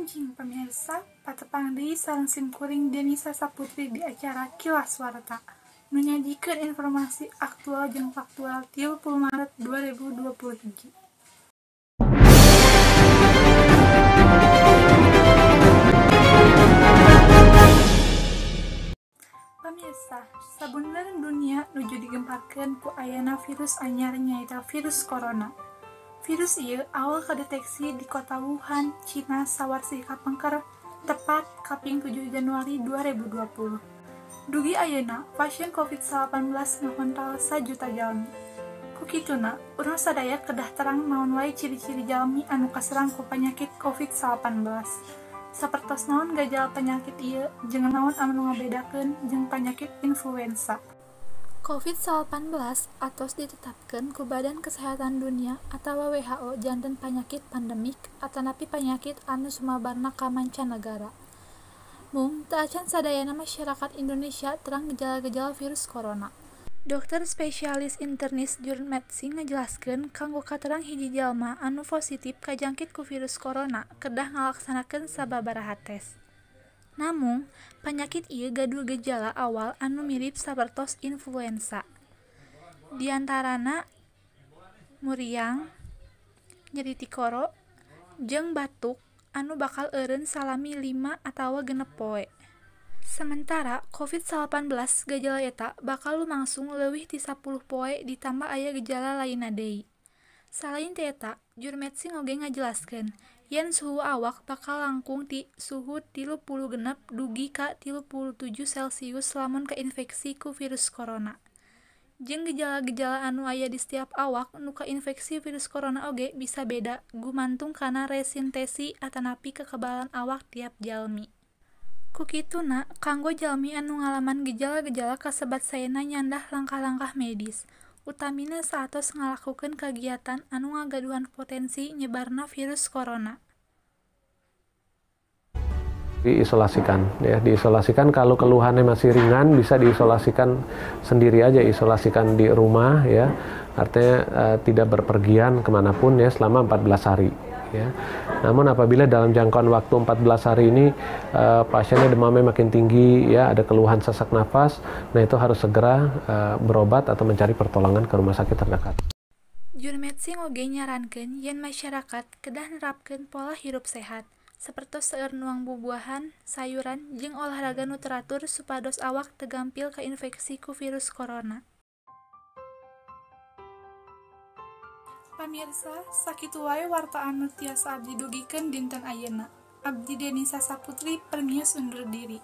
Enjing pamirsa, patepang deui sareng simkuring Denisa Saputri di acara Kilas Warta nu nyajikeun informasi aktual jeung faktual 30 Maret 2021. Pamirsa, sabenerna dunia nuju digemparkeun ku ayana virus anyar nyaeta virus corona. Virus ieu awal kadeteksi di kota Wuhan, Cina sawarsih kapengker tepat kaping 7 Januari 2020. Dugi ayeuna, pasien COVID-19 ngakontal sajuta jalmi. Ku kituna, urang sadaya kedah terang naon wae ciri-ciri jalmi anu kaserang ku panyakit COVID-19. Sapertos naon gejala penyakit ieu jeung naon anu ngabedakeun jeung panyakit influenza. COVID-19 atos ditetapkeun ku Badan Kesehatan Dunia atawa WHO janten panyakit pandemik atanapi panyakit anu sumebarna ka mancanagara. Mung teu acan sadayana masyarakat Indonesia terang gejala-gejala virus corona. Dokter spesialis internis Jurmetsing ngajelaskeun kanggo katerang hiji jalma anu positif kajangkit ku virus corona kedah ngalaksanakeun sababaraha tes. Namung, panyakit ieu gaduh gejala awal anu mirip sapertos influenza. Diantarana muriang, nyeri tikoro, jeung batuk anu bakal eureun salami 5 atawa 6 poe. Sementara COVID-19 gejala eta bakal lumangsung leuwih ti 10 poe ditambah aya gejala lainna deui. Salain ti eta, Jurmetsing oge ngajelaskeun yen suhu awak bakal langkung ti suhu 36 dugi ka 37 Celsius lamun kainfeksi ku virus corona. Jeung gejala-gejala anu aya di setiap awak nu kainfeksi virus corona oge bisa beda gumantung kana resintesi atanapi kekebalan awak tiap jalmi. Ku kituna, kanggo jalmi anu ngalaman gejala-gejala kasebat saena nyandah langkah-langkah medis, utamina saatos ngalakukeun kagiatan anu ngagaduhan potensi nyebarna virus corona. Diisolasikan, ya, diisolasikan kalau keluhannya masih ringan bisa diisolasikan sendiri aja, isolasikan di rumah, ya, artinya tidak berpergian kemanapun, ya, selama 14 hari. Ya. Namun apabila dalam jangkauan waktu 14 hari ini pasiennya demamnya makin tinggi, ya, ada keluhan sesak nafas, nah itu harus segera berobat atau mencari pertolongan ke rumah sakit terdekat. Jurmetsing oge nyarankeun yen masyarakat kedah nerapkeun pola hirup sehat, sapertos seueur nuang bubuahan, sayuran, jeung olahraga nu teratur supados awak teu gampil kainfeksi ku virus corona. Pamirsa, sakitu wae warta anu tiasa abdi dugikeun dinten ayeuna. Abdi Denisa Saputri permios undur diri.